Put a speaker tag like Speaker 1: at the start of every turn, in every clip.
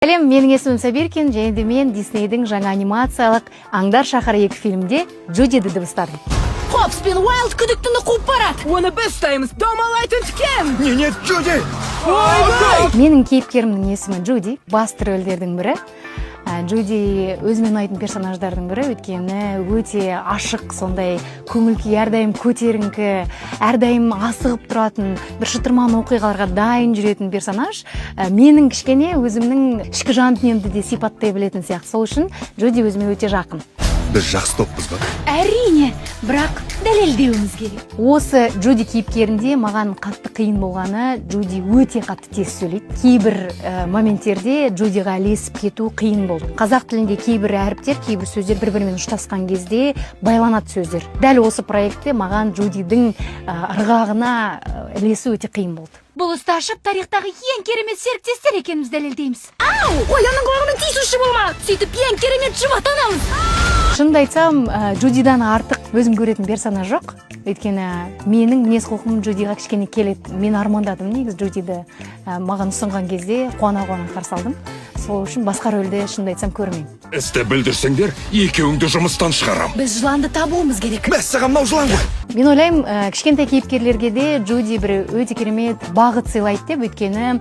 Speaker 1: Сәлем, менің есімім Сабиркин және де мен Диснейдің жаңа анимациялық «Аңдар шаһары 2» фильмде Джудиді дыбыстадым.
Speaker 2: Хопс пен Уайлд күдіктіні қуып барады.
Speaker 3: Оны біз ұстаймыз. Домалайтын тікен.
Speaker 4: Не, нет, Джуди!
Speaker 3: Ойбай!
Speaker 1: Менің кейіпкерімнің есімі Джуди, басты рөлдердің бірі. Джуди өзіме ұнайтын персонаждардың бірі, өйткені өте ашық, сондай көңіл күйі әрдайым көтеріңкі, әрдайым асығып тұратын, бір шытырман оқиғаларға дайын жүретін персонаж. Менің кішкене өзімнің ішкі жан дүниемді де сипаттай білетін сияқты. Сол үшін Джуди өзіме өте жақын.
Speaker 4: Біз жақсы топпыз ба?
Speaker 2: Әрине, бірақ дәлелдеуіміз керек.
Speaker 1: Осы Джуди кейіпкерінде маған қатты қиын болғаны, Джуди өте қатты тез сөйлейді. Кейбір моменттерде Джудиға ілесіп кету қиын болды. Қазақ тілінде кейбір әріптер, кейбір сөздер бір бірімен ұштасқан кезде байланады сөздер. Дәл осы проектте маған Джудидің ырғағына ілесу өте қиын болды.
Speaker 2: Бұл істі ашып, тарихтағы ең керемет серіктестер екенімізді дәлелдейміз. Ау, қоянның құлағының тисуші болма. Сөйтіп, ең керемет жұп атанамыз.
Speaker 1: Шынымды айтсам, Джудидан артық өзім көретін персонаж жоқ, өйткені менің мінез құлқым Джудиға кішкене келеді. Мен армандадым негізі Джудиді, маған ұсынған кезде қуана қуана қарсы алдым. Сол үшін басқа рөлді, шынымды айтсам, көрмеймін.
Speaker 5: Істі бүлдірсеңдер, екеуіңді жұмыстан шығарам.
Speaker 2: Біз жыланды табуымыз керек.
Speaker 4: Мәссаған, мынау жылан ғой!
Speaker 1: Мен ойлаймын, кішкентай кейіпкерлерге де Джуди бір өте керемет бағыт сыйлайды деп, өйткені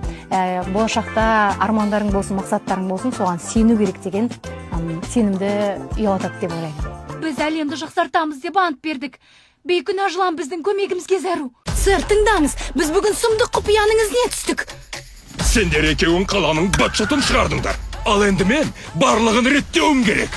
Speaker 1: болашақта армандарың болсын, мақсаттарың болсын, соған сену керек деген сенімді ұялатады деп ойлаймын.
Speaker 2: Біз әлемді жақсартамыз деп ант бердік. Бейкүнә жылан біздің көмегімізге зәру. Сэр, тыңдаңыз, біз бүгін сұмдық құпияның ізіне түстік.
Speaker 5: Сендер екеуің қаланың быт-шытын шығардыңдар. Ал енді мен барлығын реттеуім керек.